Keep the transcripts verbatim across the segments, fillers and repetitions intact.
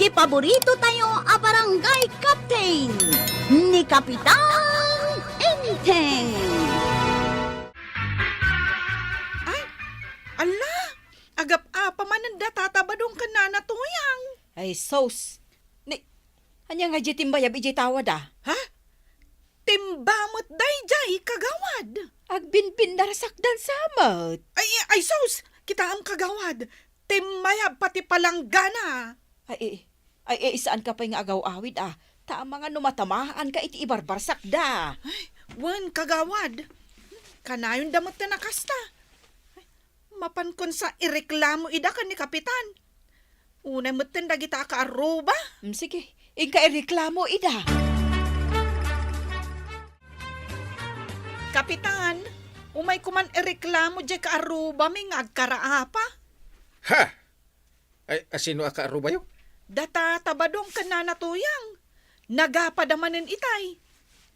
Paborito tayo a barangay captain, ni Kapitan Enteng. Ay, ala, agap-apa manen da Tata Badong ken Nana Tuyang. Ay, sus. Ni, ania nga diay timbayab idiay tawada? Ha? Timba met daydiay, kagawad. Agbinbinnarsak dan sa met. Ay, ay, sus! Kitaem, kagawad. Timmayab pati palanggana. Ay, eh, ay, eh, saanka pay nga agaw-awid, a. Ta amangan no matamaanka iti ibarbarsakda. Ay, wen, kagawad. Kanayon da met ti nakasta. Mapankon sa ireklamo ida ken ni Kapitan. Unay metten dagita a kaarruba. Mm, sige, inka ireklamo ida. Kapitan, umay koman ireklamo diay kaarrubami nga agkaraapa. Ha! Ay, asino a kaarrubayo? Data Tabadong ken Nana Tuyang. Nagapada manen itay.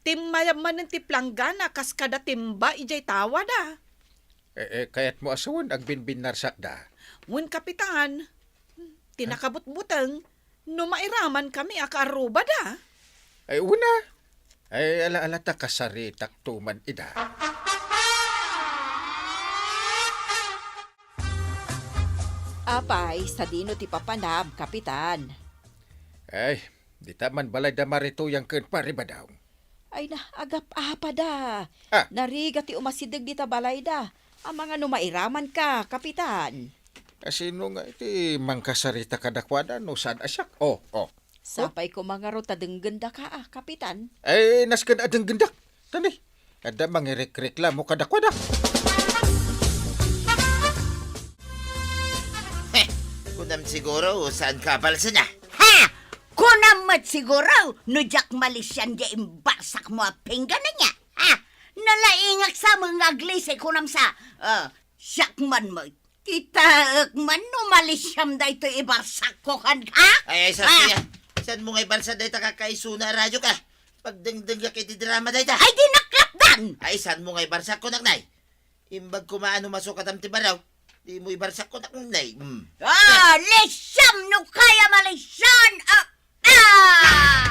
Timmayab manen ti planggana kas kada timba idiay tawada. Eh, eh, kayatmo a sawen, agbinbinnarsak da. Wen, Kapitan, ti nakabutbuteng, no mairaman kami a kaarrubada. Ay, una. Ay, ala-ala ta kasaritak tuman ida. Apay, sadino ti papanam, Kapitan? Ay, dita man balay da Mari Tuyang ken Pari Badong. Ay na, agap-apa da. Ah. Narigat ti umasideg dita balay da. Amangan no mairaman ka, Kapitan. Asino nga iti mangkasarita kadakuada no saan a siak? Oh, oh. Sapay koma ngarud ta denggenda ka, a, Kapitan. Ay, nasken a denggendak. Tani, adda mangirekreklamo kadakuada. Heh, kunam siguro, saan ka balsena? Ha! Kunam met siguro, no diak malisian diay imbarsakmo a pinggan ania? Ha! Nalaingak sa nga aglisi, kunam sa, ah, siak man met. Kitaek man no malisiam daytoy ibarsakko kenka? Ay, ay, sa Ah! Saanmo nga ibarsak dayta kakaisuna a radioka? Pagdengdengak iti drama dayta. Ay, di naklapdan! Ay, saanmo nga ibarsakko, naknay? Imbag koma no masukatam ti baraw, dimo ibarsakko, naknay. Mm. Ah, lisiam no kaya malisian! Ah! Ah!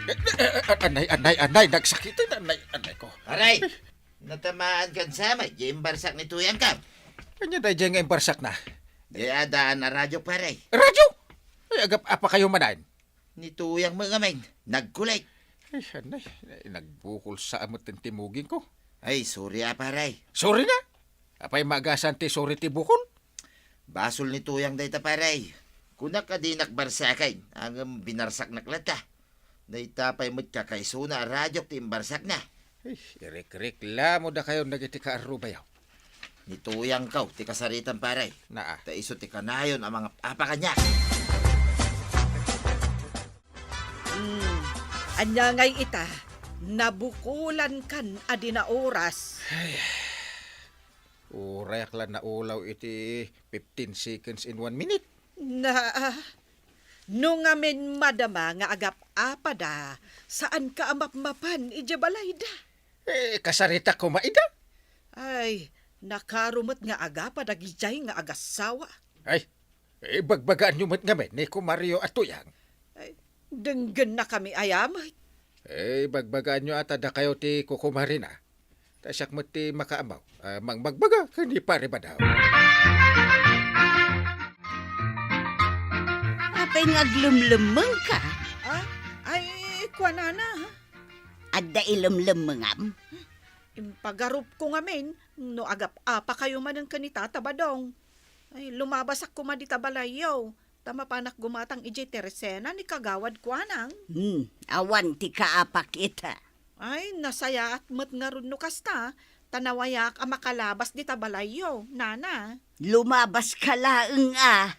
Eh, eh, eh, anay, anay, anay, nagsakit, anay, anay ko. Aray! Natamaan kan sa met, diay imbarsak ni Tuyang ka. Ania daydiay nga imbarsakna? Diay adda a radyo, pare. Radyo? Ay, agap-apa kayo manen? Ni Tuyang met ngamin, nagkulik. Ay, anay, ay, nagbukol sa met ti muging ko. Ay, sorry a, pare. Sorry na? Apay magasam ti sorry ti bukol? Basol ni Tuyang dayta, pare. Kunak a dinak barsaken, ngem binarsaknak latta. Dayta pay met kakaisuna a radiok ti imbarsakna. Ay, irekreklamo dakayo dagiti kaarrubayo. Ni Tuyang kaw ti kasaritam, pare. Naa. Ta isu ti kanayon a mangap-apa kaniak. Hmm, ania ngay ita? Nabukolankan a di naoras. Ay, urayak la naulaw iti fifteen seconds in one minute. Na, ah, no ngamin madama nga agap-apada, saanka a mapmapan idiay balayda? Eh, kasaritak koma ida. Ay, nakaro met nga agapa dagidiay nga agassawa. Ay, ibagbagaanyo met ngamin ni Kumario a Tuyang. Ay, denggennakami aya met. Eh, ibagbagaanyo a ta dakayo ti kukumarina. Ta siak met ti makaammo a mangmagbaga ken ni Pare Badaw. Apay nga aglemlemmengka? Ah, ay, kuanana. Adda ilemlemmengam? Impagarupko ngamin no agap-apa kayo manen ken ni Tata Badong. Ay, lumabasak koma dita balayyo, ta mapanak gumatang idiay tersena ni Kagawad Kuanang. Hmm, awan ti kaapak ita. Ay, nasayaat met ngarud no kasta, ta nawayaak a makalabas dita balayyo, nana. Lumabaska laeng a.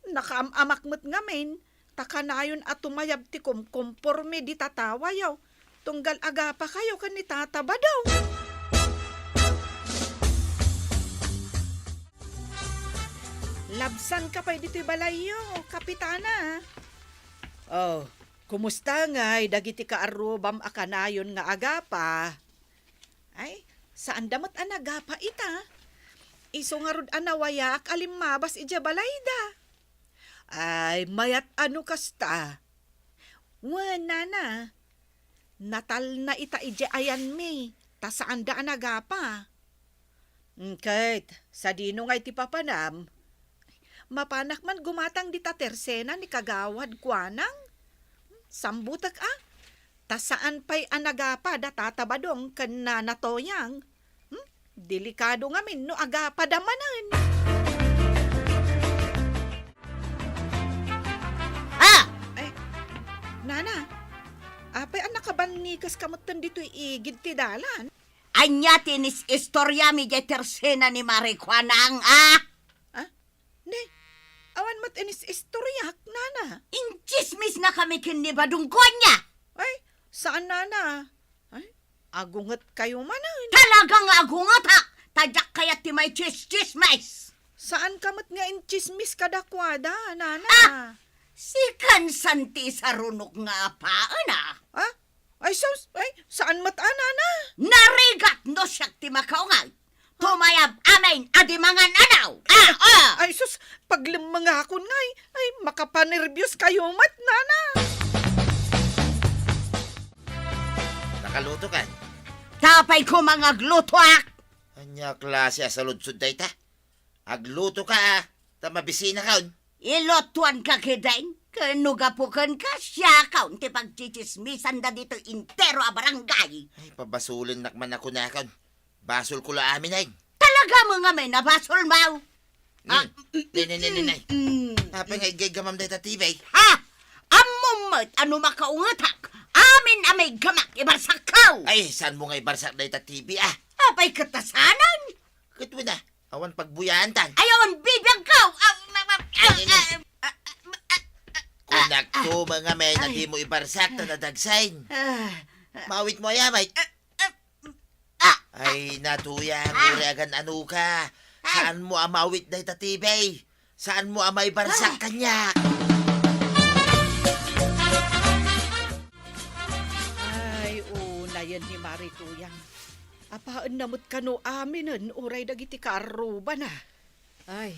Nakaam-amak met ngamin, ta kanayon a tumayab ti kumkumpormi dita tawayo, tunggal agapa kayo ken ni Tata Badong. Labsanka pay ditoy balayyo, Kapitana. Oh, kumusta ngay dagiti kaarrubam a kanayon nga agapa? Ay, saanda met a nagapa ita. Isu ngarud a nawayaak a limmabas idiay balayda. Ay, mayat a no kasta. Wen, nana, natalna ita idiay ayanmi, ta saanda a nagapa. Ket, sadino ngay ti papanam? Mapanak man gumatang dita tersena ni kagawad kuanang? Sambutek a, ta saan pay a nagapa da Tata Badong ken Nana Toyang. Hmm? Delikado ngamin no agapa da manen. Ah! Ay, nana, apay a nakabannikeska metten ditoy igid ti dalan? Ania ti inis-istoriami diay tersena ni Mari Kuanang, a? Ah? Ne, awan met inis-istoriak, nana. Intsismisnakami ken ni Badong, kuania. Ay, saan, nana. Ay, agungetkayo manen. Talaga nga agungetak, ta diak kayat ti maitsistsismis. Saanka met nga intsismis kadakuada, nana. Ah! Sikan san ti isarunok nga apaen, a? Ah? Ay, sus! Ay, saan met a, nana? Narigat no siak ti makaungay. Tumayab amin a di mangan-anaw. Ah, ah! Ay, sus! Paglemmengakon ngay. Ay, makapanerbios kayo met, nana. Nakaluto kan? Tapay ko mangaglutoak. Ania klase a saludsod dayta? Agluto ka, ta mabisina kaon. Ilutuan ka, kideng, ken no gapu kenka, siakon ti pagtsitsismisan da ditoy intero a barangay. Ay, pabasolennak man a kunakon. Basol ko la amin, ay. Talaga mo nga may nabasol, maw? Hmm. Ah, ne, ne, ne, ne, ne. Mm. Apay nga igaygamam dayta T V? Ha? Ammom met a no makaungetak, amin a may gamak ibarsakko. Ay, saan mo nga ibarsak dayta T V, ah? Apay ket ta sanen? Ket wen a, awan pagbuyaantan. Ay, awan bibiagko. Ah, ma, ma, ah, Ay, ay, ah, ah, ah, ah, Kunakto, ah, mga men, a ay. Di mo ibarsak ta nadagsen. Ah, ah. Mawit mo aya, Mike. Ah, ah, ah. Ay, natuya, Ah. Uray agan-ano ka. Ay. Saan mo a mawit dayta T V? Saan mo a maibarsak Ah. kaniak? Ay, unayen ni Mari Tuyang. Apaenna met kano aminen, uray dagiti kaarrubana. Ay,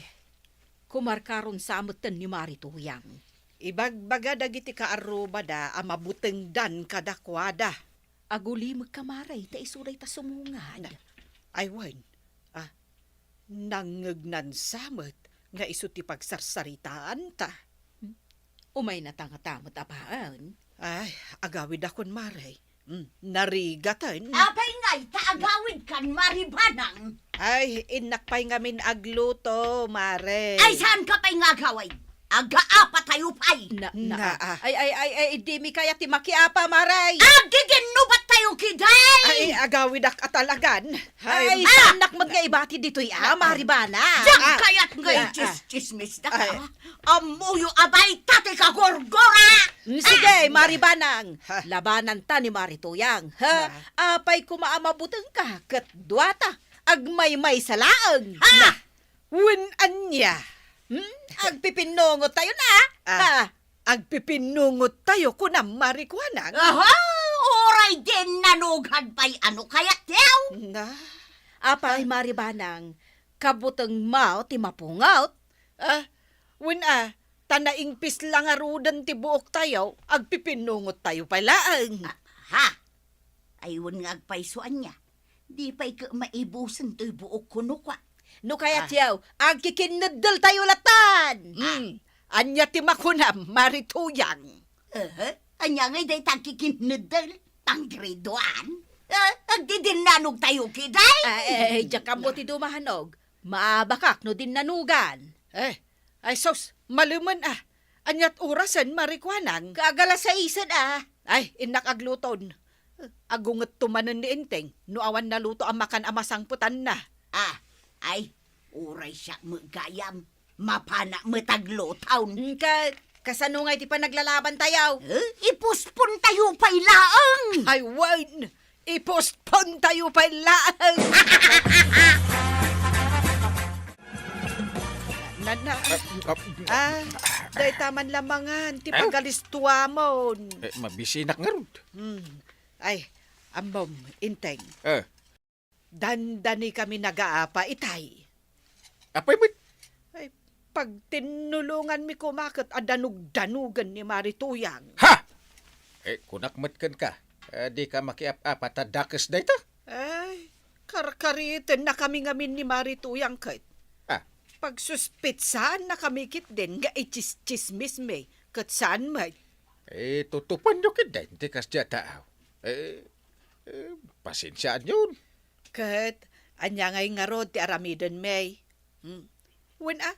kumarkaron sa metten ni Mari Tuyang. Ibagbaga dagiti kaarrubada a mabutengdan kadakuada. Agulimekka, Mari, ta isu dayta sumungad. Na, ay, wen. Ah, nangngegnan sa met nga isu ti pagsarsaritaanta. Hmm? Umaynata ngata met a baen. Ay, agawidakon, Mari. Hmm, narigaten. Apay ngay ta agawidkan, Mari Banang? Ay, innak pay ngamin agluto, Mari. Ay, saanka pay nga agawid? Agaapatayo pay. Na, na, Na, ah. Ay, ay, ay, ay, dimi kayat ti makiapa, Mari. Aggiginnubattayo, kideng. Ay, agawidak a talagan. Ay, Ay, ah! Saannak met nga ibati ditoy, ah, Mari Banang. Diak Ah. kayat nga Ah, ah. itsismisda ka. Ay. Ammoyo a dayta ti kagurgura. Mm, sige, Ah. Mari Banang. Ha? Labananta ni Mari Tuyang, ha? Ha? Apay koma a mabutengka ket duata, agmaymaysa laeng. Ha? Wen ania? Hmm? Agpipinnungottayo na, Ah, ha? Agpipinnungottayo, kunam, Mari Kuanang? Aha! Uray dinnanugan pay a no kayat, yaw! Na? Apay, Ah. Mari Banang, kabutengmo ti mapungot? Ah, wen a, ta naingpisla ngaruden ti buoktayo, agpipinnungottayo pay laeng. Ah, ha? Ay, wen nga agpayso ania? Di pay ket maibusen toy buokko no kua. No kayat Ah. yaw, agkikinneddeltayo latan. Hmm. Ania ti makunam, Mari Tuyang? Aha, ania ngay dayta agkikinneddel? Panggridoan? Ah, agdidinnanogtayo, kideng? Ah, eh, eh, diak ammo ti dumanog. Maabakak no dinnanugan. Eh, ay sus, malemen a. Aniat orasen, Mari Kuanang? Kaagala saisen a. Ay, innak agluton. Agungetto manen ni Enteng no awan naluto a makan a masangpetanna. Ah, ay, uray siak met gayam. Mapana met agluton. Ka-, kasano ngay ti panaglalabantayo? Eh, ipuspontayo pay laeng. Ay, wen. Ipuspontayo pay laeng. Nana, Ah, ah, ah, dayta man la mangan ti Eh? pagalistuamon. Eh, mabisinak ngarud. Hmm. Ay, ammom, Enteng. Eh. Dandanikami nagaapa itay. Apay met? Ay, pagtinnulonganmi koma ket a danugdanugen ni Mari Tuyang. Ha! Eh, kunak met kenka, eh, dika makiap-apa ta dakes dayta? Ay, karkaritennakami ngamin ni Mari Tuyang ket. Ah. Pagsuspetsaannakami ketdin nga itsistsismismi ket saan met. Eh, tutupanyo ketdin ti kasdiay a tao. Eh, eh, pasensiaanyon. Ket ania ngay ngarud ti aramidenmi? Hmm. Wen a,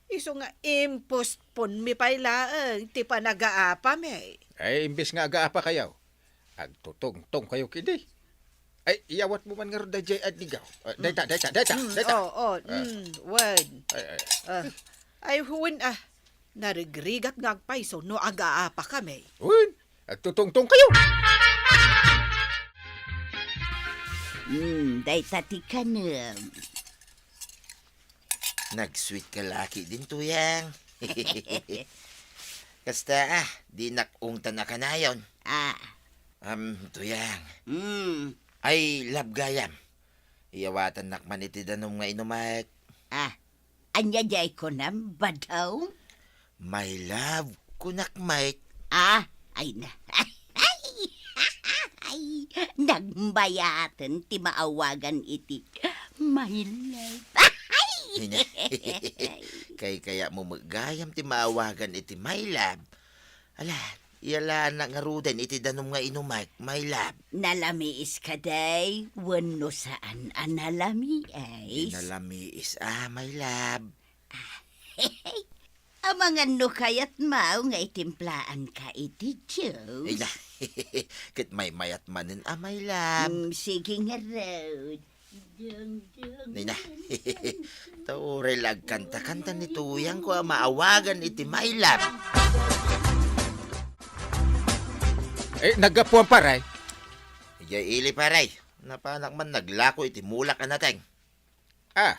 isu nga impostponmi pay laeng ti panagaapami. Ay, imbes nga agaapakayo, agtutungtongkayo ketdi. Ay, iyawatmo man ngarud daydiay adligaw. Ah, dayta, dayta, dayta, Hmm, dayta. Oo, Ah. hmm, wen. Ay, ay. Ah, ay, wen a, narigrigat nga agpayso no agaapakami. Wen, agtutungtongkayo. Hmm, dayta ti kanem. Nag-sweet ka la ketdin, Tuyang. Kasta, ah, dinak ungtan a kanayon. Ah. Am, Tuyang. Hmm. Ay, love gayam. Iyawatannak man iti danum nga inumek. Ah, ania diay kunam, Badong? My love, kunak met. Ah, ay na. Ay, nagmayaten ti maawagan iti my love. Ay na. Kaykayatmo met gayam ti maawagan iti my love. Ala, iyalaannak ngaruden iti danum nga inumek, my love. Nalamiis kadi wenno saan a nalamiis? Di nalamiis, ah, my love. Amangan no kayatmo nga itimplaanka iti juice. Ay na, ket maymayat manen a, my love. Mm, sige ngarud. Ay na, ta uray la agkanta-kanta ni Tuyangko a maawagan iti my love. Eh, naggapuan, pare? Idiay ili, pare. Napanak man naglako iti mulak a nateng. Ah,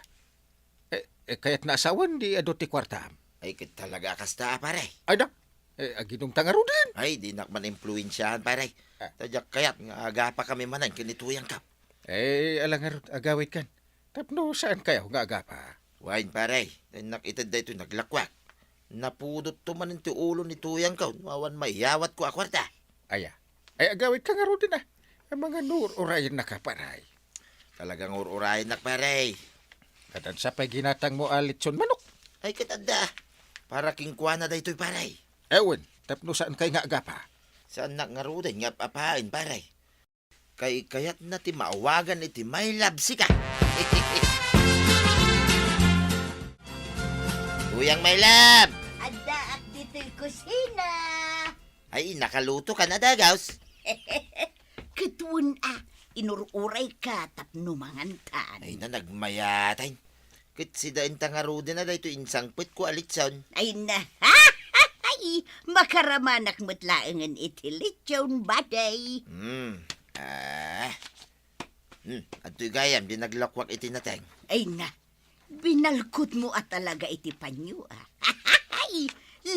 eh, eh, kayatna a sawen di adu ti kuartam? Ay, ket talaga a kasta, pare. Ay, da. Eh, aginumta ngaruden. Ay, dinak man impluensiahan, pare. Ah. Ta diak kayat nga agapakami manen ken ni Tuyangko. Eh, ala ngarud, agawidkan. Tapno saankayo nga agapa? Wen, pare. Innak ited daytoy naglakuak. Napudotto manen ti ulo ni Tuyangko no awan maiyawatko a kuarta. Aya. Ay, agawidka ngaruden a. Amangan no ur-urayennaka, pare. Talagang ur-urayennak, pare. Nadansa pay ginatangmo a litson manok. Ay, ket adda. Para kenkuana daytoy, pare. Eh, wen, tapno saankay nga agapa? Saannak ngaruden nga ap-apaen, pare. Kaykayatna ti maawagan iti my love sika. Tuyang, my love! Addaak ditoy kusina. Ay, nakalutokan a dagus. Ket wen a, inur-urayka tapno mangantan. Ay na, nagmayatan. Ket sidaenta ngaruden a daytoy insangpetko a litson. Ay na. Ay, makaramanak met laengen iti litson, baday. Hmm. Ah. Hmm, adtoy gayam di naglakuak iti nateng. Ay na. Binalkutmo a talaga iti panyo, a. Ay,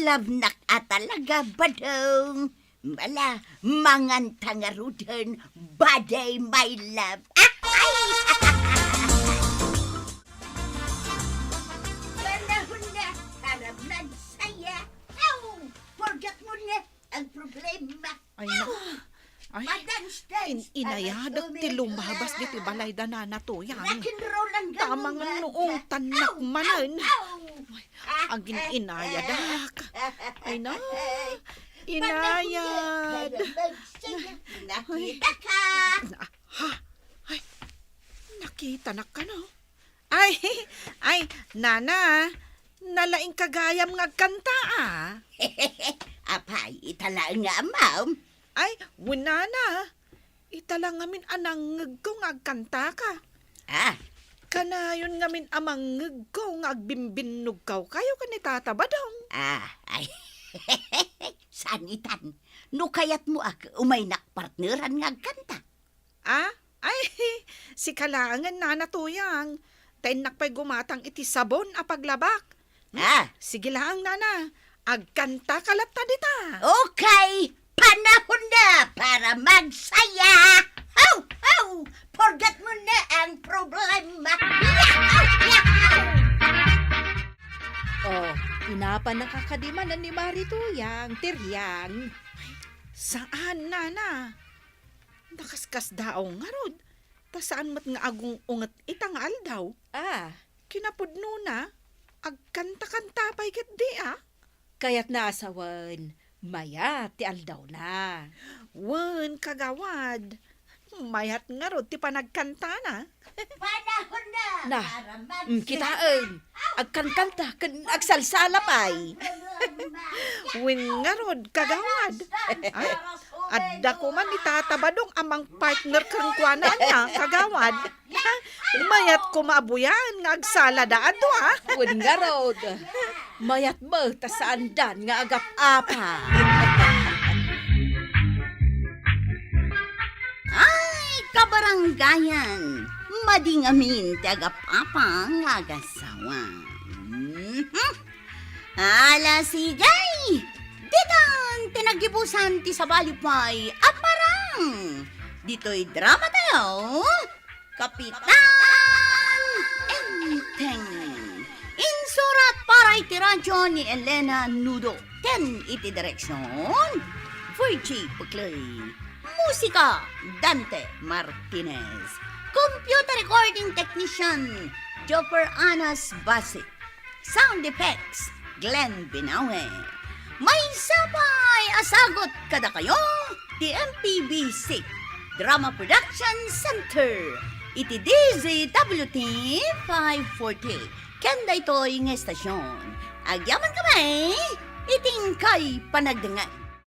love-nak a talaga, Badong. Ala, manganta ngaruden, baday, my love. Ay! Panahon na para magsaya. Aw! Forget mo na ang problema. Ay, na. Aw! Ay, in-, inayadak ti lumabas diti balay da Nana Tuyang. Rock and roll ang ganun. Tama nga noong tanak manen. Aw! Aw! Ay, agin-inayadak. Ay, na. Inayad. Ay. Nakita ka. Na-, ha? Ay, nakita na ka, no? Ay, ay, Nana, nalaing ka gayam nga agkanta, a. Apay, ita laeng nga ammom? Ay, wen, Nana. Ita la ngamin a nangngegko nga agkantaka. Ah. Kanayon ngamin a mangngegko nga agbimbinnogkayo ken ni Tata Badong. Ah, ay. Saan itan? No kayatmo a, umaynak partneran nga agkanta. Ah? Ay, sika laengen, Nana Tuyang. Ta innak pay gumatang iti sabon a paglabak. Hmm? Ah. Sige laeng, Nana. Agkantaka latta dita. Okay. Panahon na para magsaya. Haw! Haw! Forget mo na ang problema. Yahaw! Yahaw! Napan nakakadimanan ni Mari Tuyang, ti riang. Saan, nana. Nakaskasdaaw ngarud, ta saan met nga agung-unget ita nga aldaw. Ah. Kinapudnona, agkanta-kanta pay ketdi, a? Kayatna a sawen, mayat ti aldawna. Wen, kagawad, mayat ngarud ti panagkantana. Panahonna. Na, para mm, magsalita. Kitaen, agkankanta ken agsalsala pay. Wen ngarud, kagawad. Ay, adda koma ni Tata Badong a mangpartner kenkuana ania, kagawad. Mayat koma a buyan nga agsalada adu, a? Wen ngarud, mayat met ta saandan nga agap-apa. Ay, kabarangayan, madi ngamin ti agap-apa nga agasawa. Mhm. Ala, sige! Ditan ti naggibusan ti sabali pay a parang ditoy drama tayo, Kapitan Enteng. Insurat para iti radyo ni Elena Nudo ken iti direksyon, Virgie Puclay. Musika, Dante Martinez. Computer recording technician, Jopper Anas Basi. Sound effects, Glenn Binawe. Maysa pay a sagut kadakayo ti M P B C Drama Production Center iti D Z W T five forty. Ken daytoy nga estasyon, agyamankami iti inkay panagdengngeg.